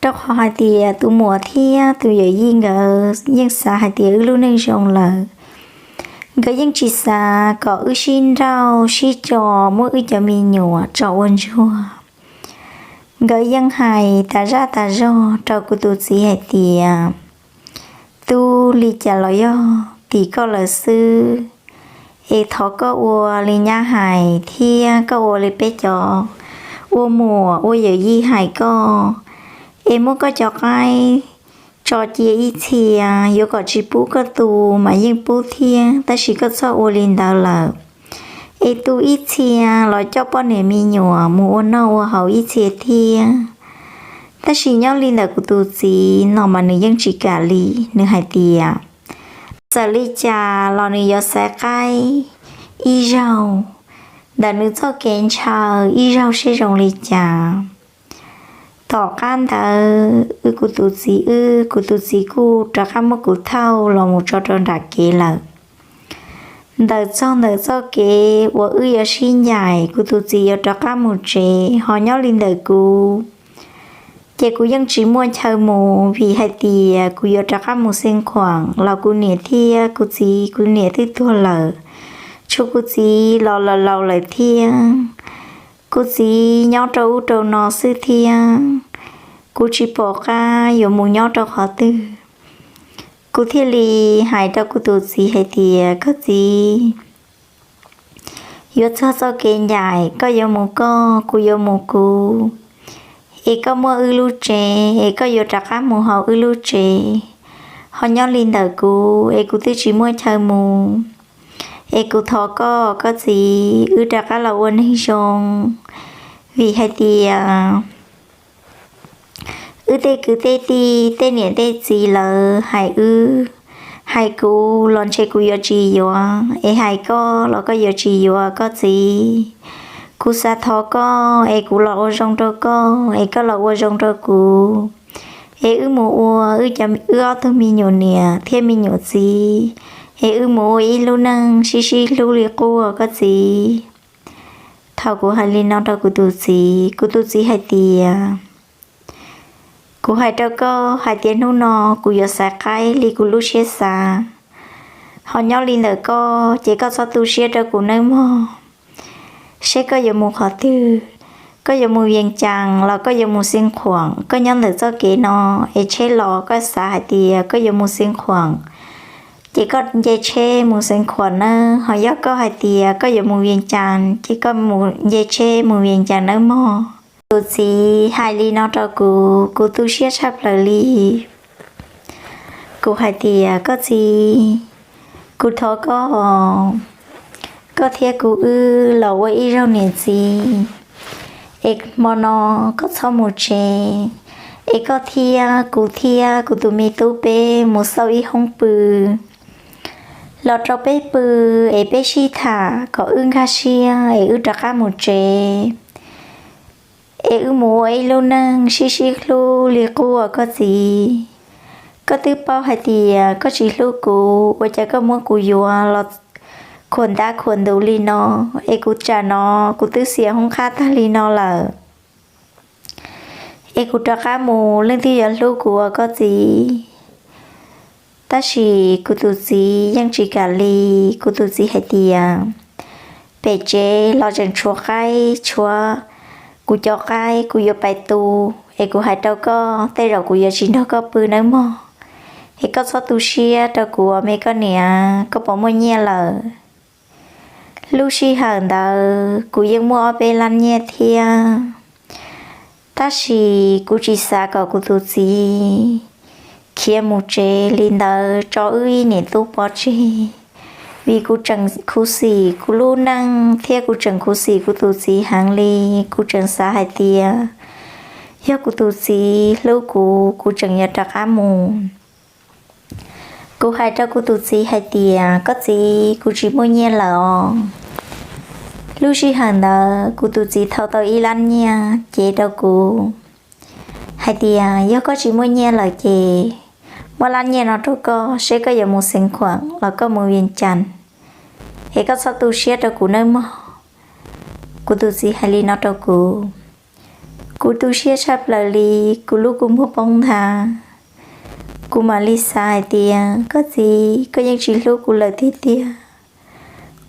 Rau qhov hais tias tus muam thiab tus yawm yij nkawd yeej xav hais tias wb lub neej zoo lawm, nkawd yeej tsis xav kom wb sib nrauj sib tso muab wb cov me nyuam tso ua ntsuag. Nkawd yeej hais tas zaj tas zog rau kuv tus txiv hais tias, tub, li cas los yog tim koj lawm xwb, es thov koj ua li nyab hais thiab koj ua li peb cov ua muam ua yawm yij hais koj, es muab koj cov qaib tso cia ib txhia, yuav kom tsis pub koj tu mas yeej pub thiab, tab sis koj txhob ua li ntawd lawm. Es tu ib txhia los coj poj niam me nyuam mus ua noj ua haus ib txhia thiab. Tab sis nyob li ntawm kuv tus txiv no mas nws yeej tsis kam li, nws hais tias txawm li cas los nws yuav xaiv qaib ib zaug ntawm nws txoj kev ntshaw ib zaug seb zoo li cas. Tom qab ntawd wb kuv tus txiv wb, kuv tus txiv kuj rov qab muab kuv thauj los mus tso rau nram kev lawm. Ntawm txog ntawm txoj kev uas wb yuav sib ncaim, kuv tus txiv yuav rov qab mus tsev, ho nyob li ntawm kuv ces kuv yeej tsis muaj chaw mus vim hais tias kuv yuav rov qab mus xeev khuam los kuv niam thiab kuv txiv, kuv niam twb tuag lawm, tshuav kuv txiv los laus laus lawm thiab. Kuv txiv nyob rau ub rau no xwb thiab, kuv tsis pom qab yuav mus nyob rau qhov twg. Kuv thiaj li hais rau kuv tus txiv hais tias, koj txiv, yuav txog txoj kev ncaim, koj yuav mus koj, kuv yuav mus kuv, es koj muaj wb lub tsev es koj yuav rov qab mus hauv wb lub tsev, ho nyob li ntawm kuv es kuv twb tsis muaj chaw mus. Es kuv thov koj, koj txiv, wb rov qab los ua neeg zoo, vim hais tias wb tej kwv tej tij, tej niam tej txiv lawv hais wb, hais kuv los ntshe kuv yuav tsis yuav, es hais koj los koj yuav tsis yuav, koj txiv. Kuv xav thov koj es kuv los ua zoo rau koj es koj los ua zoo rau kuv, es wb mus ua wb ob tug me nyuam niam thiab me nyuam txiv, es wb mus ua ib lub neej sib sib hlub li qub, koj txiv. Thaum kuv hais li no rau kuv tus txiv, kuv tus txiv hais tias, kuv hais rau koj hais tias hnub no kuv yuav xaiv qaib li kuv lub siab xav, ho nyob li ntawm koj ces koj txhob tu siab rau kuv nawb mog. Seb koj yuav mus qhov twg, koj yuav mus Vias Cas los koj yuav mus Xeev Khuam, koj nyob ntawm txoj kev no es tsheb los koj xav hais tias koj yuav mus Xeev Khuam ces koj nce tsheb mus Xeev Khuam nawb, ho yog koj hais tias koj yuav mus Vias Cas ces koj mus nce tsheb mus Vias Cas nawb mog. Tus txiv hais li no rau kuv, kuv tu siab tshaj plaws li. Kuv hais tias, koj txiv, kuv thov koj, koj thiab kuv wb los ua ib zaug niam txiv, es hmo no koj txhob mus tsev, es koj thiab kuv thiab kuv tus me tub peb mus xauj ib hoob pw los rau peb pw, es peb sib tham kom wb nkag siab es wb rov qab mus tsev, es wb mus ua ib lub neej sib sib hlub li qub, koj txiv. Koj twb paub hais tias koj tsis hlub kuv, ua cas koj muab kuv yuav los khuam ntab khuam ntuv li no, es kuv tsam no kuv twb xiam hoob qab tag li no lawm, es kuv rov qab mus leej twg yuav hlub kuv ua, koj txiv? Tab sis kuv tus txiv yeej tsis kam li. Kuv tus txiv hais tias, pem tsev los tseem tshuav qaib, tshuav kuv cov qaib kuv yuav pais tu, es kuv hais rau koj, tej zaum kuv yuav tsis nrog koj pw nawb mog, es koj txhob tu siab rau kuv me koj niam, koj puas muaj nyiaj lawm? Lub sij hawm ntawd kuv yeej muaj ob peb lab nyiaj thiab, tab sis kuv tsis xav kom kuv tus txiv khiav mus tsev li ntawd tso wb ib niam tub pov tseg, vim kuv tseem khuv xim kuv lub neej thiab kuv tseem khuv xim kuv tus txiv heev li. Kuv tseem xav hais tias yog kuv tus txiv hlub kuv, kuv tseem yuav rov qab mus. Kuv hais rau kuv tus txiv hais tias, koj txiv, kuv tsis muaj nyiaj lawm os. Lub sij hawm ntawd kuv tus txiv thau tau ib lab nyiaj cev rau kuv hais tias, yog koj tsis muaj nyiaj lawm ces muab lab nyiaj no rau koj, seb koj yuav mus Xeev Khuam los koj mus Vias Cas, es koj txhob tu siab rau kuv nawb mog. Kuv tus txiv hais li no rau kuv. Kuv tu siab tshaj plaws li, kuv lub kua muag poob nthav. Kuv mam li xav hais tias, koj txiv, koj yeej tsis hlub kuv lawm tiag tiag.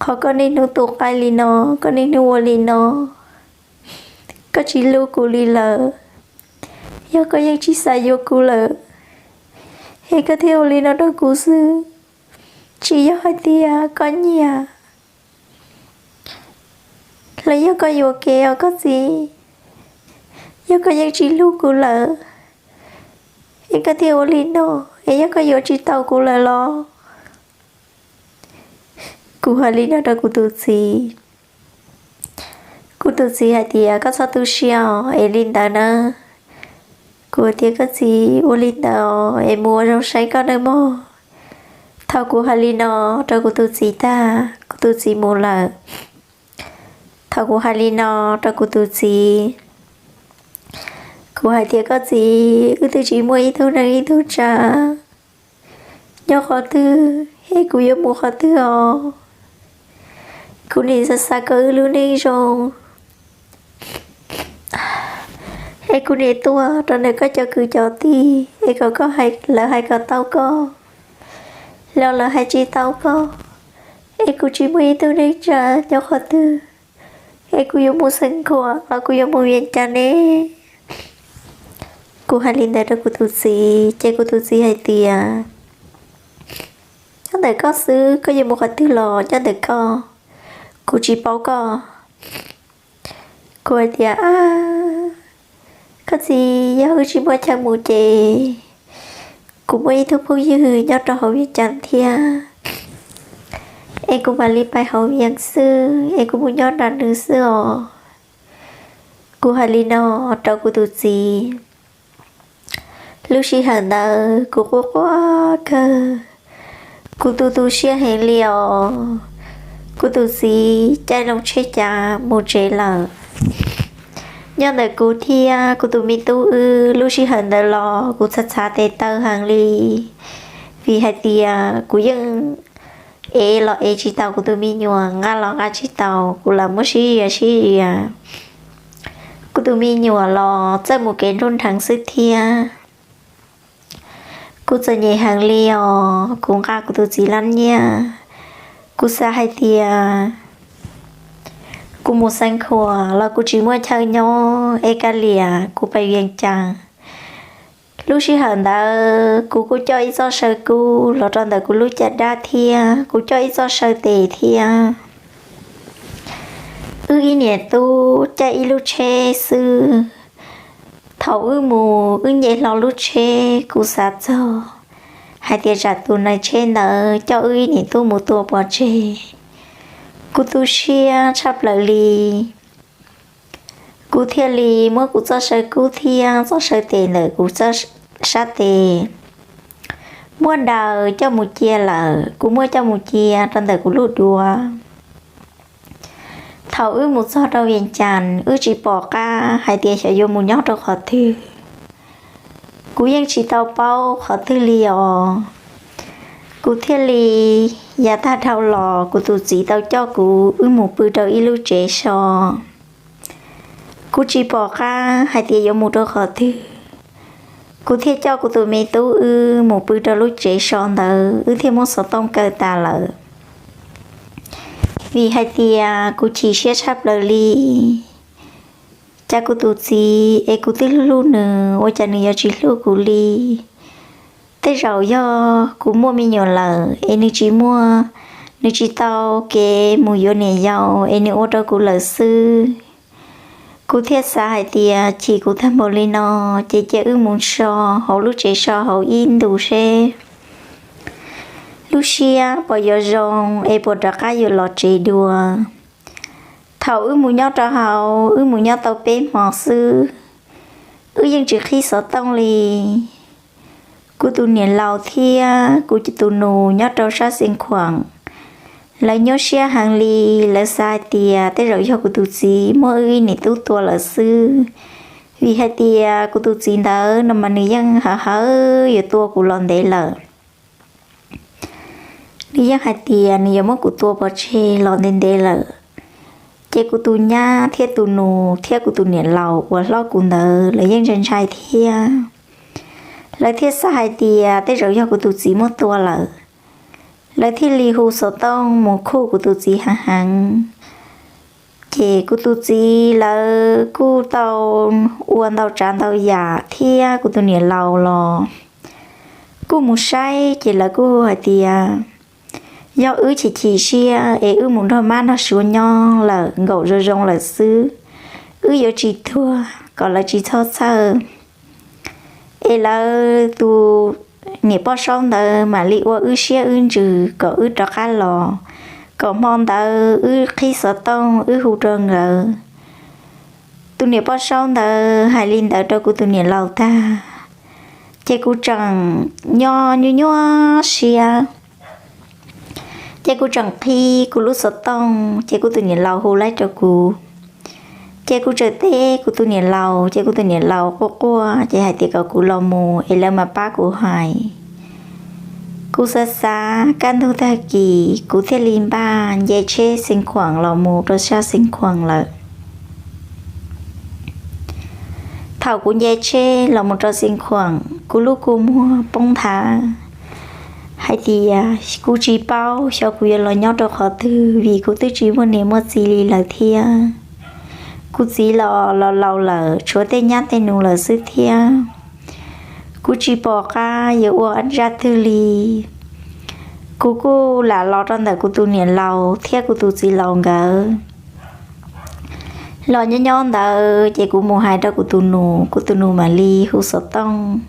Qhov koj niaj hnub tu qaib li no, koj niaj hnub ua li no, koj tsis hlub kuv li lawm. Yog koj yeej tsis xav yuav kuv lawm, es koj thiaj ua li no rau kuv xwb. Tsis yog hais tias koj nyiam los yog koj yuam kev os koj txiv. Yog koj yeej tsis hlub kuv lawm, es koj thiaj ua li no, es yog koj yuav tsis tau kuv lawm los? Kuv hais li no rau kuv tus txiv. Kuv tus txiv hais tias, koj txhob tu siab os, es li ntawd na. Kuv tias, koj txiv, ua li ntawd es mus ua zoo saib koj nawb mog. Thaum kuv hais li no rau kuv tus txiv tag, kuv tus txiv mus lawm. Thaum kuv hais li no rau kuv tus txiv, kuv hais tias, koj txiv, wb twb tsis muaj ib tug neej ib tug tsav, nyob qhov twg es kuv yuav mus qhov twg os? Kuv nim xav xav kom wb lub neej zoo, es kuv nim tuaj rau ntawm koj cov kwv cov tij es kom koj, lawv hais kom tau koj los lawv hais tsis tau koj, es kuv tsis muaj ib tug neej tsav nyob qhov twg, es kuv yuav mus Xeev Khuam los kuv yuav mus Vias Cas ne? Kuv hais li ntawd rau kuv tus txiv ces kuv tus txiv hais tias, nyob ntawm koj xwb, koj yuav mus qhov twg los nyob ntawm koj, kuv tsis paub koj. Kuv hais tias, a, koj txiv, yog wb tsis muaj chaw mus ces kuv muaj ib tug phooj ywg nyob rau hauv Vias Cas thiab, es kuv mam li pais hauv Vias xwb, es kuv mus nyob nram nws xwb os. Kuv hais li no rau kuv tus txiv. Lub sij hawm ntawd kuv quaj quaj kawg, kuv tu tu siab heev li os. Kuv tus txiv caij loo tsheb cav mus tsev lawm. Nyob ntawm kuv thiab kuv tus me tub wb, lub sij hawm ntawd los kuv txhav txhav tes taw heev li, vim hais tias kuv yeej ev los ev tsis tau kuv tus me nyuam, nqa los nqa tsis tau, kuv lam muab sib zias sib zias. Kuv tus me nyuam los txawj mus kev nruj nrheev xwb thiab. Kuv txom nyem heev li os, kuv nqa kuv tus txiv lab nyiaj, kuv xav hais tias kuv mus Xeev Khuam los kuv tsis muaj chaw nyob, es kav liam kuv pais Vias Cas. Lub sij hawm ntawd kuv kuj coj ib txoj saw kub los rau ntawm kuv lub caj dab thiab kuv coj ib txoj saw tes thiab. Wb ib niam tub caij ib lub tsheb xwb. Thaum wb mus wb nce hlo lub tsheb, kuv xav txog hais tias tsam tus nais tsheb ntawd coj wb ib niam tub mus tua pov tseg, kuv tu siab tshaj plaws li. Kuv thiaj li muab kuv txoj saw kub thiab txoj saw tes ntawm kuv sab tes muab daws coj mus cia lawm, kuv muab coj mus cia rau ntawm kuv lub duav. Thaum wb mus txog rau Vias Cas, wb tsis pom qab hais tias xyov yuav mus nyob rau qhov twg. Kuv yeej tsis tau paub qhov twg li os. Kuv thiaj li, yav tag dhau los kuv tus txiv tau coj kuv wb mus pw rau ib lub tsev so. Kuv tsis pom qab hais tias yuav mus rau qhov twg. Kuv thiaj coj kuv tus me tub wb mus pw rau lub tsev so ntawd, wb thiaj muab xov tooj kaw tas lawm. Vim hais tias kuv chim siab tshaj plaws li. Cas kuv tus txiv es kuv twb hlub hlub nws, ua cas nws yuav tsis hlub kuv li? Tej zaum yog kuv muaj me nyuam lawm es nws tsis muaj, nws tsis tau kev mus yuav niam yau es nws ua rau kuv lawm xwb. Kuv thiaj xav hais tias chim kuv tag npaum li no, ces cia wb mus so hauv lub tsev so hauv ib ntus seb lub siab puas yuav zoo es puas rov qab yuav los tsev dua. Thaum wb mus nyob rau hauv, wb mus nyob tau peb hmo xwb, wb yeej tsis qhib xov tooj li. Kuv tus niam laus thiab kuv tus nus nyob rau sab Xeev Khuam, lawv nyuaj siab heev li. Lawv xav hais tias tej zaum yog kuv tus txiv muab wb ib niam tub tua lawm xwb, vim hais tias kuv tus txiv ntawd no mas nws yeej hawv hawv yuav tua kuv los ntev lawm. Nws yeej hais tias nws yuav muab kuv tua pov tseg los ntev ntev lawm. Ces kuv tus nyab thiab tus nus thiab kuv tus niam laus uas hlob kuv ntawd lawv yeej ntshai ntshai thiab. Lawv thiaj xav hais tias tej zaum yog kuv tus txiv muab tua lawm. Lawv thiaj li hu xov tooj mus khuj kuv tus txiv heev heev. Ces kuv tus txiv lawv kuj tau ua ntau tsav ntau yam thiab kuv tus niam laus los kuj mus saib, ces lawv kuj hais tias yog wb chim chim siab es wb mus nrog mab nrog suav nyob lawm nkaum zoo zoo lawm xwb, wb yuav tsis tuag kom lawv tsis txhob txhawj. Es lawv tus niam poj saub ntawd mam li ua wb siab wb ntsws kom wb rov qab los, kom hmo ntawd wb qhib xov tooj wb hu rau nkawd. Tus niam poj saub ntawd hais li ntawd rau kuv tus niam laus tag, ces kuv tseem nyob nyuaj nyuaj siab. Ces kuv tseem qhib kuv lub xov tooj, ces kuv tus niam laus hu laib rau kuv. Ces kuv tseem teb kuv tus niam laus, ces kuv tus niam laus quaj quaj, ces hais tias kom kuv los mus es lawv mam pab kuv hais. Kuv xav xav kaj ntug tag kis kuv thiaj li npaj nce tsheb Xeev Khuam los mus rau sab Xeev Khuam lawm. Thaum kuv nce tsheb los mus rau Xeev Khuam, kuv lub kua muag poob nthav hais tias kuv tsis paub xyov kuv yuav los nyob rau qhov twg, vim kuv twb tsis muaj niam muaj txiv li lawm thiab. Kuv txiv los los laus lawm, tshuav tej nyab tej nus lawm xwb thiab. Kuv tsis pom qab yuav ua zaj twg li. Kuv kuj lam los rau ntawm kuv tus niam laus thiab kuv tus txiv laus nkawd. Los nyob nyob ntawd ces kuv mus hais rau kuv tus nus, kuv tus nus mam li hu xov tooj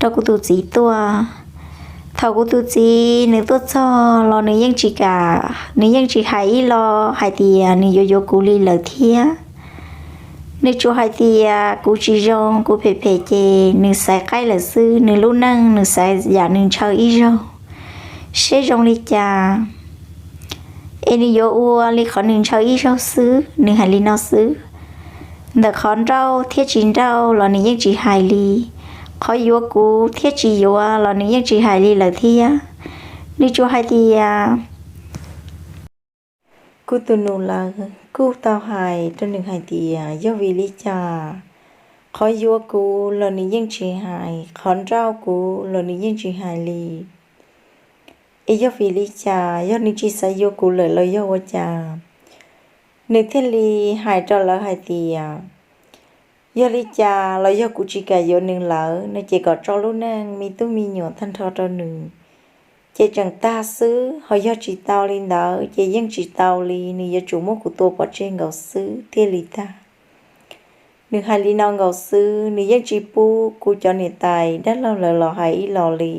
rau kuv tus txiv tuaj. Thaum kuv tus txiv nws tuaj txog los nws yeej tsis kam, nws yeej tsis hais ib los hais tias nws yuav yuav kuv li lawm thiab. Nws tsuas hais tias kuv tsis zoo, kuv phem phem ces nws xaiv qaib lawm xwb, nws lub neej nws xaiv yam nws ntshaw ib zaug, seb zoo li cas es nws yuav ua li qhov nws ntshaw ib zaug xwb, nws hais li no xwb. Ntawm qhov nrauj thiab tsis nrauj los nws yeej tsis hais li, qhov yuav kuv thiab tsis yuav los nws yeej tsis hais li lawm thiab. Nws tsuas hais tias, kuv tus nus lawv kuj tau hais rau nws hais tias yog vim li cas qhov yuav kuv los nws yeej tsis hais, qhov nrauj kuv los nws yeej tsis hais li. Es yog vim li cas, yog nws tsis xav yuav kuv lawm los yog ua cas? Nws thiaj li hais rau lawv hais tias, yog li cas los yog kuv tsis kam yuav nws lawm no ces kom tso lub neej me tub me nyuam tag nrho rau nws, ces tseem tag xwb. Ho yog tsis tau li ntawd ces yeej tsis tau li, nws yuav tsum muab kuv tua pov tseg nkaus xwb thiaj li tag. Nws hais li no nkaus xwb, nws yeej tsis pub kuv cov niam tais dab laug lawv los hais ib los li.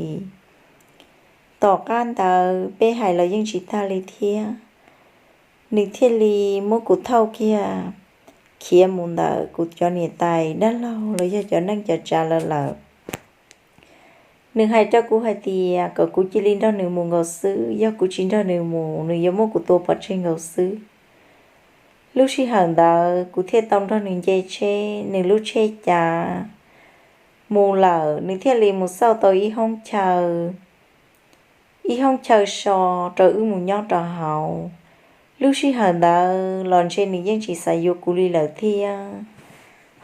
Tom qab ntawd peb hais los yeej tsis tag li thiab. Nws thiaj li muab kuv thauj kiag khiav mus ntawm kuv cov niam tais dab laug los yog cov neej cov tsav lawv lawm. Nws hais rau kuv hais tias kom kuv cia li nrog nws mus nkaus xwb, yog kuv tsis nrog nws mus nws yuav muab kuv tua pov tseg nkaus xwb. Lub sij hawm ntawd kuv thiaj tau nrog nws nce tsheb, nws lub tsheb cav mus lawm, nws thiaj li mus xauj tau ib hoob chaw, ib hoob chaw so rau wb mus nyob rau hauv. Lub sij hawm ntawd los ntshe nws yeej tsis xav yuav kuv li lawm thiab.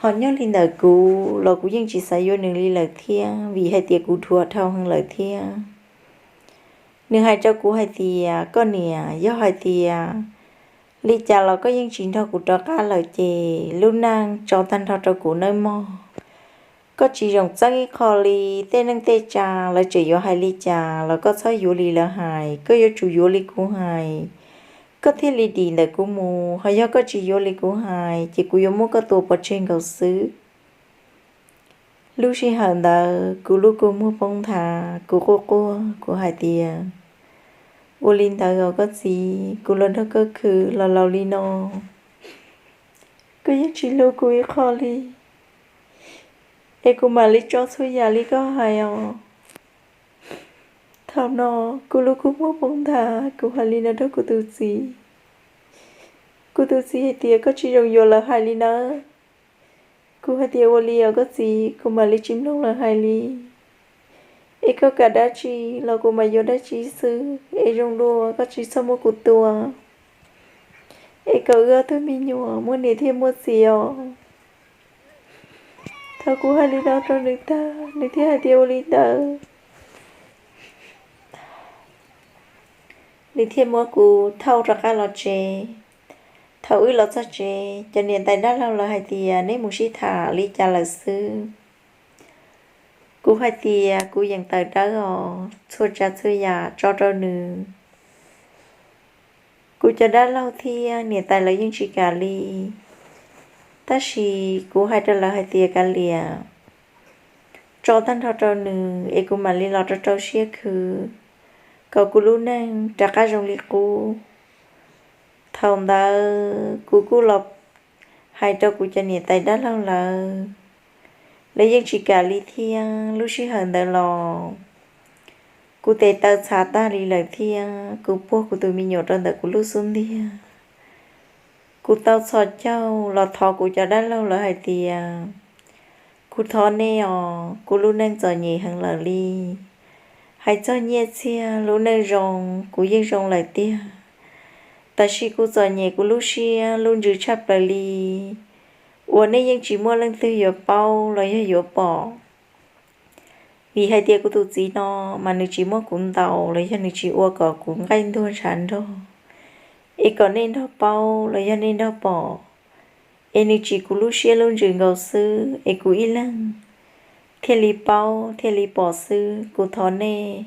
Ho nyob li ntawm kuv los kuv yeej tsis xav yuav nws li lawm thiab, vim hais tias kuv dhuav dhau heev lawm thiab. Nws hais rau kuv hais tias, koj niam, yog hais tias li cas los koj yeej tsis nrog kuv rov qab lawm ces lub neej tso tag nrho rau kuv nawb mog. Koj tsis zoo txeeb ib qho li, tej neej tej tsa lawv tseem yuav hais li cas los koj txhob yuav li lawv hais, koj yuav tsum yuav li kuv hais, koj thiaj li dim ntawm kuv mus. Ho yog koj tsis yuav li kuv hais ces kuv yuav muab koj tua pov tseg nkaus xwb. Lub sij hawm ntawd kuv lub kua muag poob nthav, kuv quaj quaj, kuv hais tias, ua li ntawd os koj txiv, kuv los nrog koj khwv los laus li no, koj yeej tsis hlub kuv ib qho li, es kuv mam li tso txhua yam li koj hais os. Thaum no kuv lub kua muag poob nthav, kuv hais li no rau kuv tus txiv. Kuv tus txiv hais tias, koj tsis zoo yuav lawv hais li nawb. Kuv hais tias, ua li os koj txiv, kuv mam li tsis mloog lawv hais li. Es koj kam dab tsi los kuv mam yuav dab tsi xwb, es zoo dua koj tsis txhob muab kuv tua. es kom wb ob tug me nyuam muaj niam thiab muaj txiv os. Thaum kuv hais li no rau nws tag, nws thiaj hais tias ua li ntawd. Nws thiaj muab kuv thauj rov qab los tsev. Thaum wb los txog tsev, cov niam tais dab laug lawv hais tias neb mus sib tham li cas lawm xwb. Kuv hais tias kuv yeej tawm dawb os, txhua tsav txhua yam tso rau nws. Kuv cov dab laug thiab niam tais lawv yeej tsis kam li, tab sis kuv hais rau lawv hais tias kav liam, tso tag nrho rau nws es kuv mam li los rau rau siab khwv, kom kuv lub neej rov qab zoo li qub. Thaum ntawd kuv kuj los hais rau kuv cov niam tais dab laug lawv, lawv yeej tsis kam li thiab. Lub sij hawm ntawd los kuv tes taw txhav tag li lawm thiab, kuv puag kuv tus me nyuam rau ntawm kuv lub xub ntiag. Kuv tau txhos caug los thov kuv cov dab laug lawv hais tias, kuv thov nej os, kuv lub neej txom nyem heev lawm li. Hais txog nyiaj txiag lub neej zoo kuv yeej zoo lawm tiag, tab sis kuv txom nyem kuv lub siab lub ntsws tshaj plaws li, uas nej yeej tsis muaj leej twg yuav paub los yog yuav pom. Vim hais tias kuv tus txiv no mas nws tsis muab kuv ntaus los yog nws tsis ua kom kuv nqaij ntuag ntshav nrog, es kom nej nrog paub los yog nej nrog pom, es nws tsim kuv lub siab lub ntsws nkaus xwb es kuv ib leeg thiaj li paub thiaj li pom xwb. Kuv thov nej.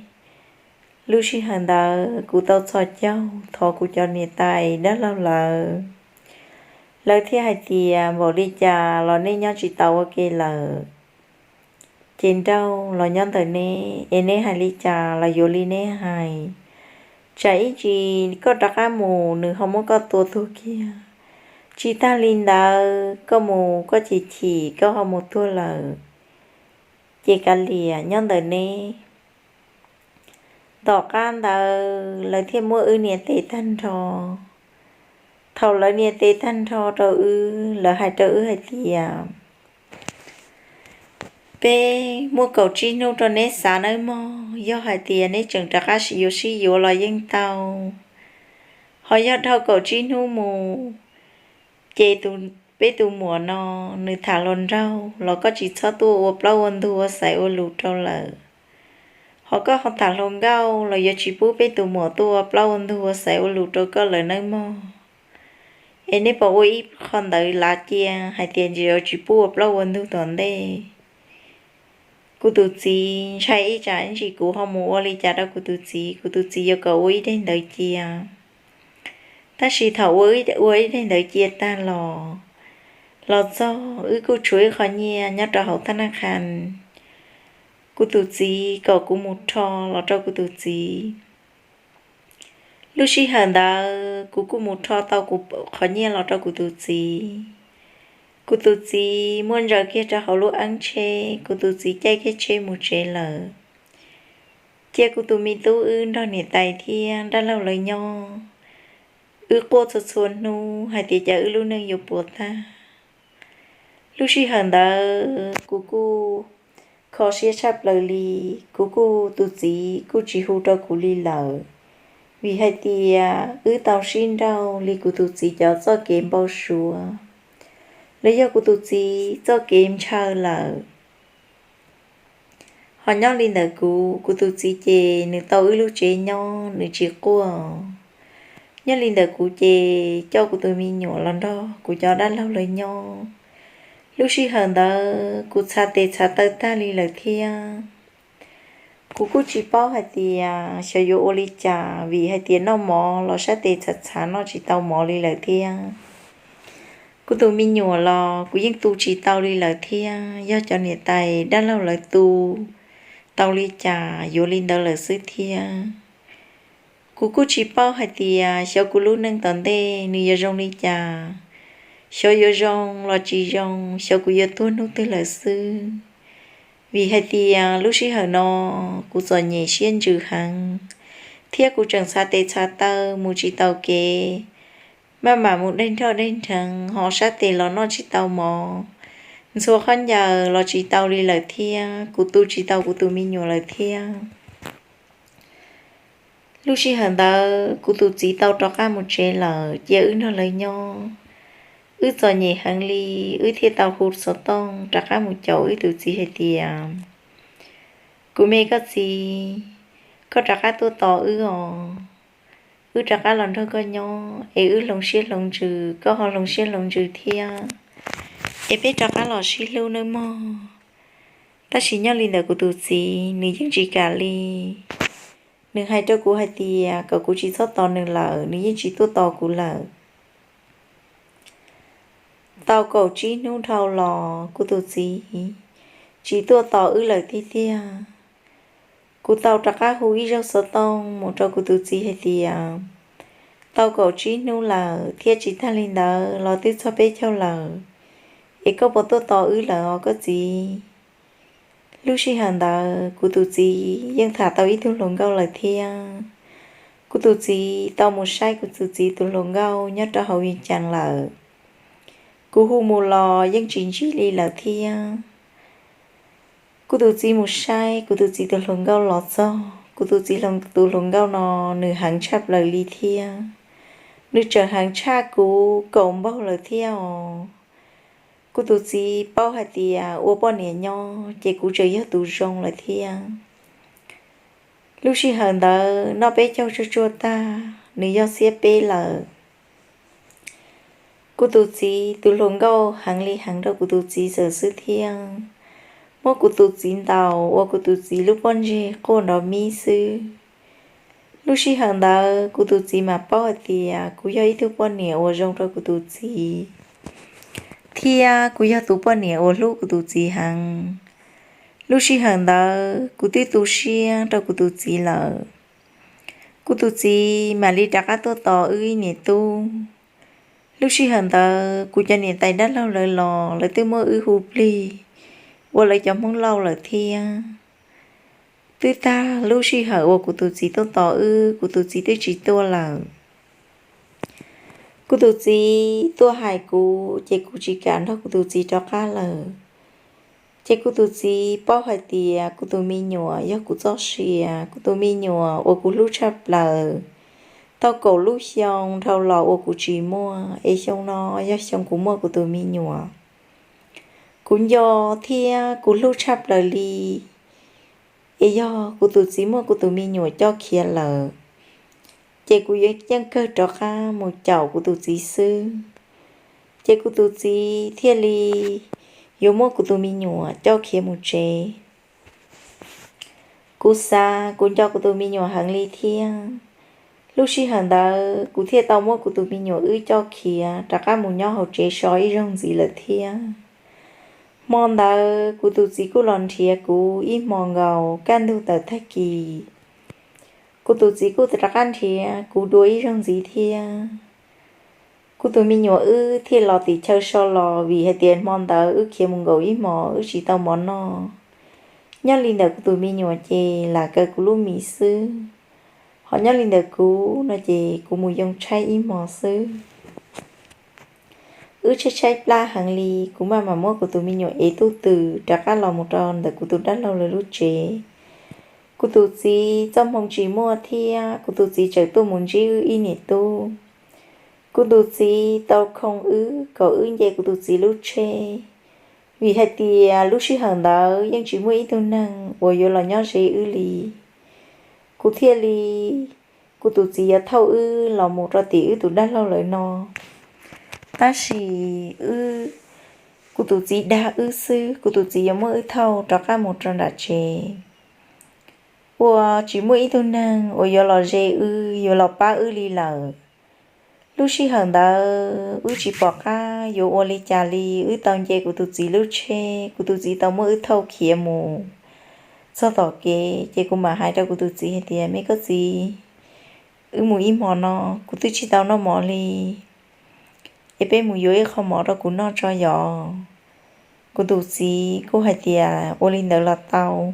Lub sij hawm ntawd kuv tau txhos caug thov kuv cov niam tais dab laug lawv, lawv thiaj hais tias npaum li cas los nej nyob tsis tau ua ke lawm, ces nrauj los nyob ntawm neb, es neb hais li cas los yuav li neb hais. Tsam ib ntsis koj rov qab mus nws ho muab koj tua tuag kiag. Tsis tag li ntawd koj mus koj chim chim koj ho mus tuag lawm, ces kav liam nyob ntawm neb. Tom qab ntawd lawv thiaj muab wb nias tes tag nrho. Thaum lawv nias tes tag nrho rau wb, lawv hais rau wb hais tias, peb muaj kaum tsib hnub rau neb xav nawb mog, yog hais tias neb tseem rov qab yuav sib yuav los yeej tau, ho yog dhau kaum tsib hnub mus ces peb tus muam no nws tham hluas nraug los koj tsis txhob tuaj ua plaub ua ntug ua xaiv ua lus rau lawm. Ho koj ho tham hluas nkauj los yuav tsis pub peb tus muam tuaj ua plaub ua ntug ua xaiv ua lus rau koj lawm nawb mog. Es neb puas ua ib qho ntawd lav cia hais tias yuav tsis pub ua plaub ua ntug tom ntej? Kuv tus txiv ntshai ib tsam ib ntsis kuv ho mus ua li cas rau kuv tus txiv, kuv tus txiv yuav kom ua ib daim ntawv cia. Tab sis thaum ua ib daim ntawv cia tag los, los txog wb kuj tshuav ib qho nyiaj nyob rau hauv thab naj qhas. Kuv tus txiv kom kuv mus rho los rau kuv tus txiv. Lub sij hawm ntawd kuv kuj mus rho tau kuv qhov nyiaj los rau kuv tus txiv. Kuv tus txiv muab ntsaws kiag rau hauv lub eeb tsheb, kuv tus txiv caij kiag tsheb mus tsev lawm. Cia kuv tus me tub wb nrog niam tais thiab dab laug lawv nyob. Wb quaj txhua txhua hnub hais tias cas wb lub neej yuav puas tag. Lub sij hawm ntawd kuv kuj kho siab tshaj plaws li, kuv kuj tus txiv kuj tsis hu rau kuv li lawm, vim hais tias wb tau sib nrauj li kuv tus txiv cov txoj kev npau suav, los yog kuv tus txiv txoj kev ntshaw lawm. Ho nyob li ntawm kuv, kuv tus txiv ces nws tau wb lub tsev nyob nws tsis quaj. Nyob li ntawm kuv ces coj kuv tus me nyuam los nrog kuv cov dab laug lawv nyob. Lub sij hawm ntawd kuv txhav tes txhav taw tag li lawm thiab. Kuv kuj tsis paub hais tias xyov yuav ua li cas, vim hais tias noj mov los sab tes txhav txhav noj tsis tau mov li lawm thiab. Kuv tus me nyuam los kuv yeej tu tsis tau li lawm thiab, yog cov niam tais dab laug lawv tu tau li cas yuav li ntawd lawm xwb thiab. Kuv kuj tsis paub hais tias xyov kuv lub neej tom ntej nws yuav zoo li cas, xyov yuav zoo los tsis zoo, xyov kuv yuav tuag hnub twg lawm xwb. Vim hais tias lub sij hawm no kuv txom nyem siab ntsws heev, thiab kuv tseem txhav tes txhav taw mus tsis tau kev, maj mam mus dej nroj dej nrheev ho sab tes los noj tsis tau mov, ntxhua khaub ncaws los tsis tau li lawm thiab, kuv tu tsis tau kuv tus me nyuam lawm thiab. Lub sij hawm ntawd kuv tus txiv tau rov qab mus tsev lawm, cia wb nrog lawv nyob. Wb txom nyem heev li, wb thiaj tau hu xov tooj rov qab mus caum wb tus txiv hais tias, kuv me koj txiv, koj rov qab tuaj tos wb os. Wb rov qab los nrog koj nyob es wb hloov siab hloov ntsws, koj ho hloov siab hloov ntsws thiab, es peb rov qab los sib hlub nawb mog. Tab sis nyob li ntawm kuv tus txiv, nws yeej tsis kam li. Nws hais rau kuv hais tias kom kuv tsis txhob tos nws lawm, nws yeej tsis tuaj tos kuv lawm. Tau kaum tsib hnub dhau los kuv tus txiv tsis tuaj tos wb lawm tiag tiag. Kuv tau rov qab hu ib zaug xov tooj mus rau kuv tus txiv hais tias, tau kaum tsib hnub lawm thiab tsis tag li ntawd los twb txog peb caug lawm, es koj puas tuaj tos wb lawm os koj txiv? Lub sij hawm ntawd kuv tus txiv yeej tham tau ib tug hluas nkauj lawm thiab. Kuv tus txiv tau mus saib kuv tus txiv tus hluas nkauj nyob rau hauv Vias Cas lawm. Kuv hu mus los yeej tsis ntsib li lawm thiab. Kuv tus txiv mus saib kuv tus txiv tus hluas nkauj los txog, kuv tus txiv tus hluas nkauj no nws heev tshaj plaws li thiab. Nws tseem heev tshaj kuv kaum npaug lawm thiab os. Kuv tus txiv paub hais tias ua poj niam nyob ces kuv tseem yog tus zoo lawm thiab. Lub sij hawm ntawd noj peb caug tsuag tsuag tag, nws yog xiab peb lawm. Kuv tus txiv tus hluas nkauj heev li heev rau kuv tus txiv txawm xwb thiab, muab kuv tus txiv ntaus ua kuv tus txiv lub pob ntseg quaj nrov mib xwb. Lub sij hawm ntawd kuv tus txiv mam paub hais tias kuv yog ib tug poj niam uas zoo rau kuv tus txiv, thiab kuv yog tus poj niam uas hlub kuv tus txiv heev. Lub sij hawm ntawd kuv twb tu siab rau kuv tus txiv lawm. Kuv tus txiv mam li rov qab tuaj tos wb ib niam tub. Lub sij hawm ntawd kuv cov niam tais dab laug lawv los lawv twb muab wb hu plig ua lawv cov Hmoob Lauj lawm thiab. Twb tag lub sij hawm uas kuv tus txiv tuaj tos wb, kuv tus txiv twb tsis tuaj lawm. Kuv tus txiv tuaj hais kuv ces kuv tsis kam nrog kuv tus txiv rov qab lawm. Ces kuv tus txiv paub hais tias kuv tus me nyuam yog kuv txoj sia, kuv tus me nyuam uas kuv hlub tshaj plaws. Tau kaum lub xyoo dhau los uas kuv tsis muaj, es xyoo no yog xyoo kuv muaj kuv tus me nyuam. Kuv nco thiab kuv hlub tshaj plaws li, es yog kuv tus txiv muab kuv tus me nyuam coj khiav lawm, ces kuv yeej kawg rov qab mus caum kuv tus txiv xwb. Ces kuv tus txiv thiaj li yuav muab kuv tus me nyuam coj khiav mus tsev. Kuv xav kuv nco kuv tus me nyuam heev li thiab. Lub sij hawm ntawd kuv thiaj tau muab kuv tus me nyuam wb coj khiav rov qab mus nyob hauv tsev so ib zaug ntxiv lawm thiab. Hmo ntawd kuv tus txiv kuj los nrhiav kuv ib hmo nkaus, kaj ntug tawm tag kis kuv tus txiv kuj rov qab nrhiav kuv dua ib zaug ntxiv thiab. Kuv tus me nyuam wb thiaj los tim chaw so los vim hais tias hmo ntawd wb khiav mus nkaus ib hmos wb tsis tau mov noj. Nyob li ntawm kuv tus me nyuam ces lam kaw kuv lub mis xwb, ho nyob li ntawm kuv no ces kuv mus yoo tshaib ib hmos xwb. Wb tshaib tshaib plab heev li, kuv maj mam muab kuv tus me nyuam ev tuj twm rov qab los mus rau ntawm kuv tus dab laug lawv lub tsev. Kuv tus txiv txoj hmoo tsis muaj thiab kuv tus txiv tseem tuaj mus ntsib wb ib niam tub. Kuv tus txiv tau khoo wb kom wb nce kuv tus txiv lub tsheb, vim hais tias lub sij hawm ntawd yeej tsis muaj ib tug neeg uas yuav los nyob ze wb li. Kuv thiaj li, kuv tus txiv yuav thauj wb los mus rau tim wb tus dab laug lawv no. Tab sis wb, kuv tus txiv dag wb xwb, kuv tus txiv yuav muab wb thauj rov qab mus rau nram tsev, uas tsis muaj ib tug neeg uas yuav los ze wb, yuav los pab wb li lawm. Lub sij hawm ntawd wb tsis pom qab yuav ua li cas li, wb tau nce kuv tus txiv lub tsheb, kuv tus txiv tau muab wb thauj khiav mus txog tom kev, ces kuv mam hais rau kuv tus txiv hais tias, me koj txiv, wb mus ib hmos no, kuv twb tsis tau noj mov li, es peb mus yuav ib qho mov rau kuv noj tso yom. Kuv tus txiv kuj hais tias ua li ntawd los tau.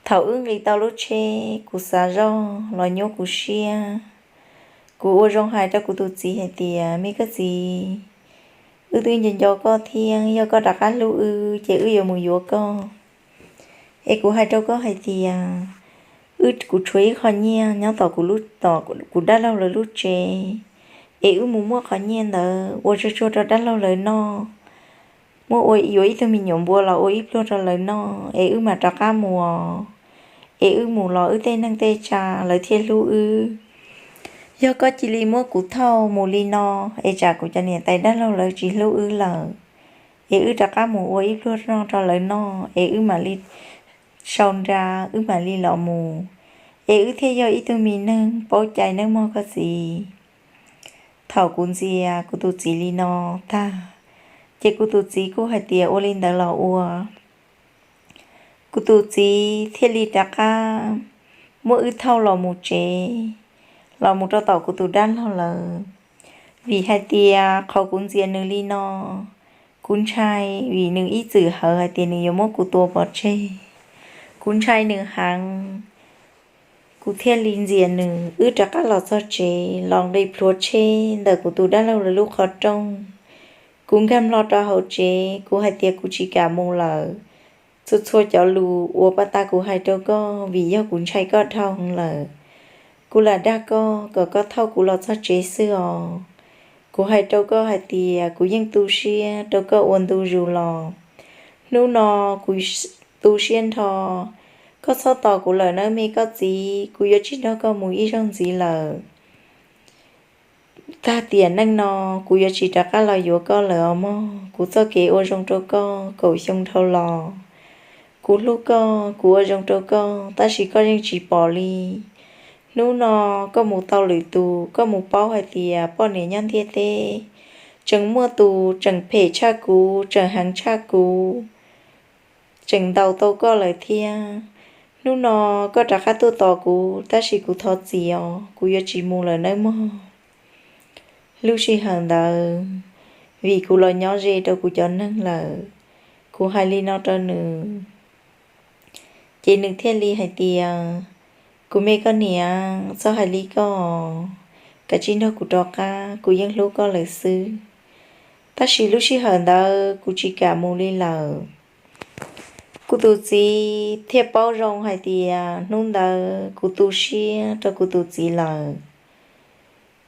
Thaum wb nqis tau lub tsheb, kuv xav zoj los nyuaj kuv siab. Kuv ua zoo hais rau kuv tus txiv hais tias, me koj txiv, wb twb nco nco koj thiab, yog koj rov qab hlub wb ces wb yuav mus yuav koj. Es kuv hais rau koj hais tias, wb, kuv tshuav ib qho nyiaj nyob tom kuv, tom kuv dab laug lawv lub tsev, es wb mus muab qhov nyiaj ntawd ua tsuag tsuag rau dab laug lawv noj. Muab ua yuav ib tug me nyuam npua los ua ib pluag rau lawv noj, es wb mam rov qab mus. Es wb mus los wb tej neej tej tsa lawv thiaj hlub wb. Yog koj cia li muab kuv thauj mus li no, es tsam kuv cov niam tais dab laug lawv tsis hlub wb lawm, es wb rov qab mus ua ib pluag noj rau lawv noj, es wb mam li sau nra, wb mam li los mus, es wb thiaj yog ib tug me neeg paub cai nawb mog koj txiv. Thaum kuv ntxias kuv tus txiv li no tag, ces kuv tus txiv kuj hais tias ua li ntawd los ua. Kuv tus txiv thiaj li rov qab muab wb thauj los mus tsev, los mus rau tom kuv tus dab laug lawm. Vim hais tias qhov kuv ntxias nws li no, kuv ntshai, vim nws ib txwm hawv hais tias nws yuav muab kuv tua pov tseg. Kuv ntshai nws heev, kuv thiaj li ntxias nws. Wb rov qab los txog tsev los nqis plhuav tsheb ntawm kuv tus dab laug lawv lub qhov rooj. Kuv nkag nplo rau hauv tsev, kuv hais tias kuv tsis kam mus lawm. Txhua txhua cov lus uas pas tas kuv hais rau koj vim yog kuv ntshai koj dhau heev lawm. Kuv lam dag koj kom koj thauj kuv los txog tsev xwb os. Kuv hais rau koj hais tias kuv yeej tu siab rau koj ua ntu zus los. Hnub no kuv tu siab nrho, koj txhob tos kuv lawm nawb me koj txiv, kuv yuav tsis nrog koj mus ib zaug ntxiv lawm. Tag tiam neej no kuv yuav tsis rov qab los yuav koj lawm os mog. Kuv txoj kev ua zoo rau koj kaum xyoo dhau los, kuv hlub koj, kuv ua zoo rau koj, tab sis koj yeej tsis pom li. Hnub no koj mus tau lwm tus, koj mus paub hais tias poj niam nyob ntiaj teb tseem muaj tus tseem phem tshaj kuv, tseem heev tshaj kuv, tseem ntaus tau koj lawm thiab. Hnub no koj rov qab tuaj tos kuv, tab sis kuv thov txim os, kuv yuav tsis mus lawm nawb mog. Lub sij hawm ntawd, vim kuv los nyob ze rau kuv cov neeg lawm, kuv hais li no rau nws, ces nws thiaj li hais tias, kuv me koj niam, txhob hais li koj, kav tsij nrog kuv rov qab, kuv yeej hlub koj lawm xwb. Tab sis lub sij hawm ntawd kuv tsis kam mus li lawm. Kuv tus txiv thiaj paub zoo hais tias hnub ntawd kuv tu siab rau kuv tus txiv lawm.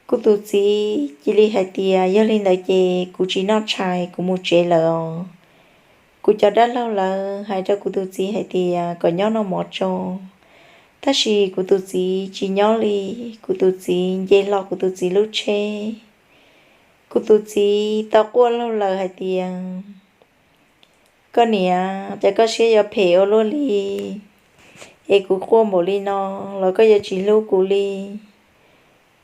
Kuv tus txiv cia li hais tias yog li ntawd ces kuv tsis noj tshais, kuv mus tsev lawm os. Kuv cov dab laug lawv hais rau kuv tus txiv hais tias kom nyob noj mov tso, tab sis kuv tus txiv tsis nyob li. Kuv tus txiv nce hlo kuv tus txiv lub tsheb. Kuv tus txiv tau quaj laug lawm hais tias, koj niam, cas koj siab yuav phem ua luaj li, es kuv quaj npaum li no los koj yuav tsis hlub kuv li.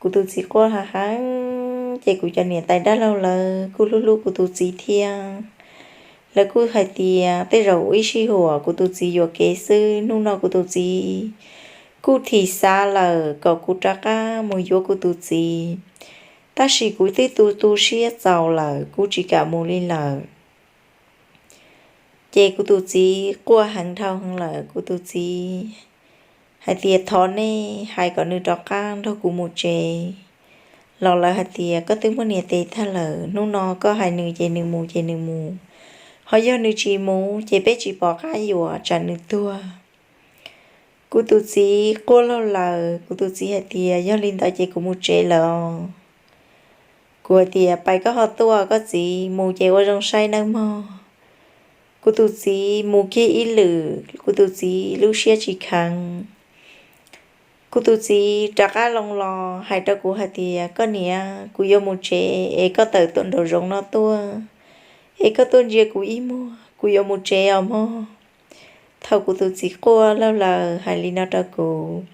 Kuv tus txiv quaj heev heev, ces kuv cov niam tais dab laug lawv kuj hlub hlub kuv tus txiv thiab. Lawv kuj hais tias tej zaum ib sij huam kuv tus txiv yuam kev xwb, hnub no kuv tus txiv kuj thim xav lawm kom kuv rov qab mus yuav kuv tus txiv. Tab sis kuv twb tu tu siab txaus lawm, kuv tsis kam mus li lawm. Ces kuv tus txiv quaj heev dhau heev lawm, kuv tus txiv hais tias thov nej hais kom nws rov qab nrog kuv mus tsev. Los lawv hais tias koj twb muaj niam tes tag lawm, hnub no koj hais nws ces nws mus ces nws mus, ho yog nws tsis mus ces peb tsis pom qab yuam tsam nws tuag. Kuv tus txiv quaj laug lawm, kuv tus txiv hais tias yog li ntawd ces kuv mus tsev lawm os. Kuv hais tias pais koj ho tuaj, koj txiv mus ces ua zoo saib nawb mog. Kuv tus txiv mus kiag ib lwm, kuv tus txiv lub siab tsis kheev. Kuv tus txiv rov qab loo los hais rau kuv hais tias koj niam, kuv yuav mus tsev es koj tawm tuaj nraum zoov no tuaj, es koj tuaj ntsia kuv ib muag, kuv yuav mus tsev os mog. Thaum kuv tus txiv quaj laug lawm hais li no rau kuv,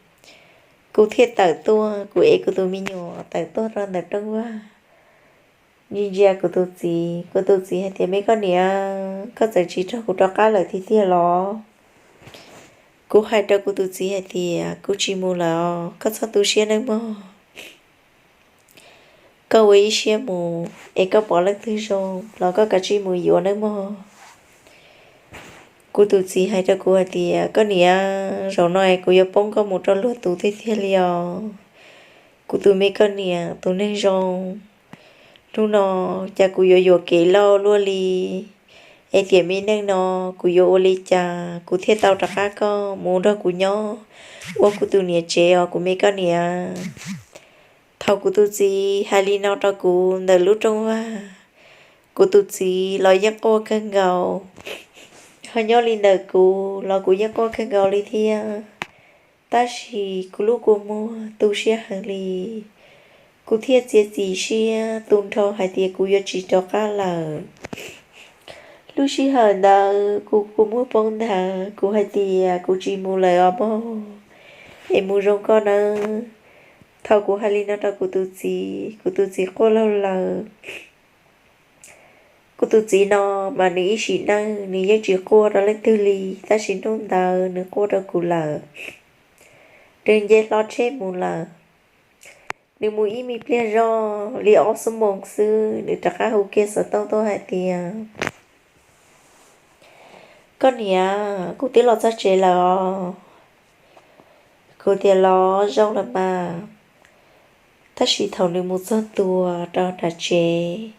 kuv thiaj tawm tuaj, kuv ev kuv tus me nyuam tawm tuaj rau ntawm rooj vag. Ntsia ntsia kuv tus txiv, kuv tus txiv hais tias me koj niam, koj txawm tsis nrog kuv rov qab lawm tiag tiag los? Kuv hais rau kuv tus txiv hais tias kuv tsis mus lawm os, koj txhob tu siab nawb mog. Koj ua ib siab mus es koj pom leej twg zoo los koj kav tsij mus yuav nawb mog. Kuv tus txiv hais rau kuv hais tias koj niam, zaum no es kuv yuav poob koj mus rau luag tus tiag tiag li os. Kuv tus me koj niam tus neeg zoo, hnub no cas kuv yuav yuam kev loj luaj li, Es tiam me neej no kuv yuav ua li cas kuv thiaj tau rov qab koj mus nrog kuv nyob ua kuv tus niam tsev os kuv me koj niam? Thaum kuv tus txiv hais li no rau kuv ntawm lub rooj vag, kuv tus txiv los yeej quaj kawg nkaus, ho nyob li ntawm kuv los kuv yeej quaj kawg nkaus li thiab. Tab sis kuv lub kua muag tu siab heev li, kuv thiaj txiav txim siab tu nrho hais tias kuv yuav tsis rov qab lawm. Lub sij hawm ntawd kuv kua muag poob nthav, kuv hais tias kuv tsis mus lawm os mog, es mus zoo koj nawb. Thaum kuv hais li no rau kuv tus txiv, kuv tus txiv quaj laug lawm. Kuv tus txiv no mas nws ib sim neej nws yeej tsis quaj rau leej twg li, tab sis hnub ntawd nws quaj rau kuv lawm. Nws nce hlo tsheb mus lawm. Nws mus ib me pliag zoj li ob xuab moos xwb, nws rov qab hu kiag xov tooj tuaj hais tias, koj niam, kuv twb los txog tsev lawm os. Kuv tias los zoo lawm mas. Tab sis thaum nws mus txog tua rau nram tsev,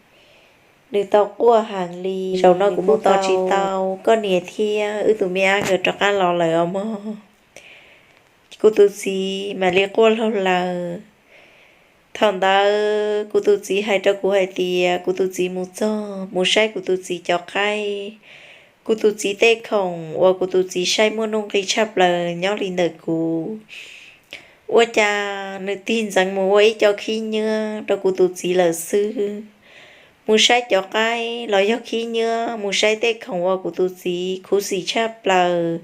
nws tau quaj heev li, zaum no kuv mus tos tsis tau koj niam thiab wb tus me ab nkawd rov qab los lawm os mog. Kuv tus txiv mam li quaj laug lawm. Thaum ntawd kuv tus txiv hais rau kuv hais tias kuv tus txiv mus txog mus saib kuv tus txiv cov qaib, kuv tus txiv tej khoom uas kuv tus txiv saib muaj nuj nqis tshaj plaws nyob li ntawm kuv. Ua cas nws tig ntxeev mus ua ib co khib nyiab rau kuv tus txiv lawm xwb. Mus saib cov qaib los yog khib nyiab, mus saib tej khoom uas kuv tus txiv khuv xim tshaj plaws,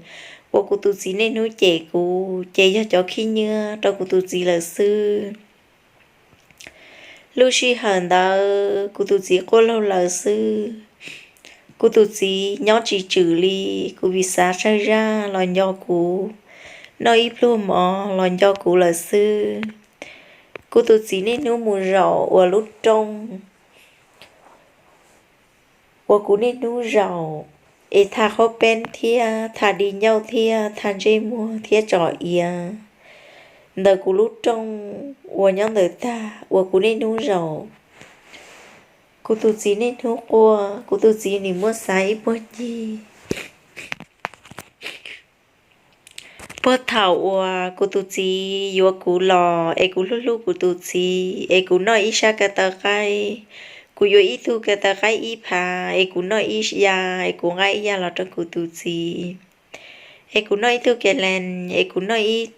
uas kuv tus txiv niaj hnub cem kuv ces yog cov khib nyiab rau kuv tus txiv lawm xwb. Lub sij hawm ntawd kuv tus txiv quaj laug lawm xwb. Kuv tus txiv nyob tsis tswm li, kuv vim xav tsawg zaj los nco kuv, noj ib pluag mov los nco kuv lawm xwb. Kuv tus txiv niaj hnub mus zaum ua lub rooj uas kuv niaj hnub zaum, es tha qhaub peeb thiab tha di ncauj thiab tha ntsej muag thiab tsom iav ntawm kuv lub rooj uas nyob ntawm tag uas kuv niaj hnub zaum. Kuv tus txiv niaj hnub quaj, kuv tus txiv nim muab xav ib puag ncig. Puag thaum uas kuv tus txiv yuav kuv los es kuv hlub hlub kuv tus txiv es kuv noj ib sab kav taw qaib, kuv yuav ib tug kav taw qaib ib phav es kuv noj ib ya es kuv nqa ib ya los rau kuv tus txiv, es kuv noj ib tug kev lees es kuv noj ib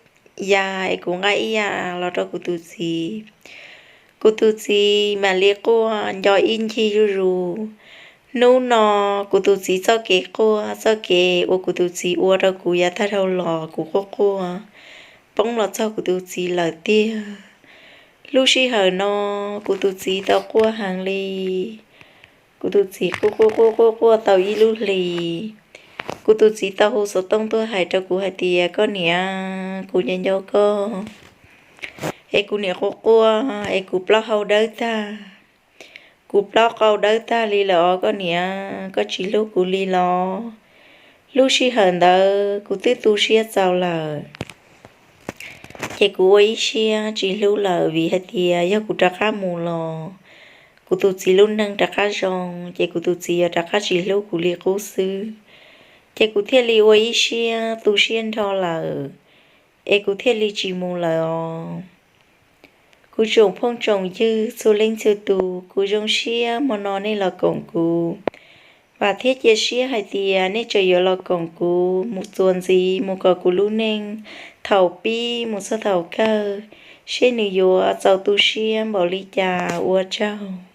ya es kuv nqa ib ya los rau kuv tus txiv. Kuv tus txiv mam li quaj nco ib ncig zuj zus. Hnub no kuv tus txiv txoj kev quaj, txoj kev uas kuv tus txiv ua rau kuv yav tag dhau los kuv quaj quaj poob los txog kuv tus txiv lawm tiag. Lub sij hawm no kuv tus txiv tau quaj heev li. Kuv tus txiv quaj quaj quaj quaj quaj tau ib lub hlis, kuv tus txiv tau hu xov tooj tuaj hais rau kuv hais tias, koj niam, kuv nco nco koj, es kuv niam quaj quaj es kuv plaub hau dawb tag, kuv plaub qau dawb tag li lawm os koj niam, koj tsis hlub kuv li los? Lub sij hawm ntawd kuv twb tu siab txaus lawm, ces kuv ua ib siab tsis hlub lawm vim hais tias yog kuv rov qab mus los kuv tus txiv lub neej rov qab zoo, ces kuv tus txiv yuav rov qab tsis hlub kuv li qub xwb. Ces kuv thiaj li ua ib siab tu siab nrho lawm, es kuv thiaj li tsis mus lawm os. Kuv tsoom phooj tsoom ywg txhua leej txhua tus, kuv zoo siab hmo no nej los koom kuv. Vam thiab cia siab hais tias nej tseem yuav los koom kuv mus txuas ntxiv mus kom kuv lub neej thaum pib mus txog thaum kawg, seb nws yuav txaus tu siab npaum li cas. Ua tsaug.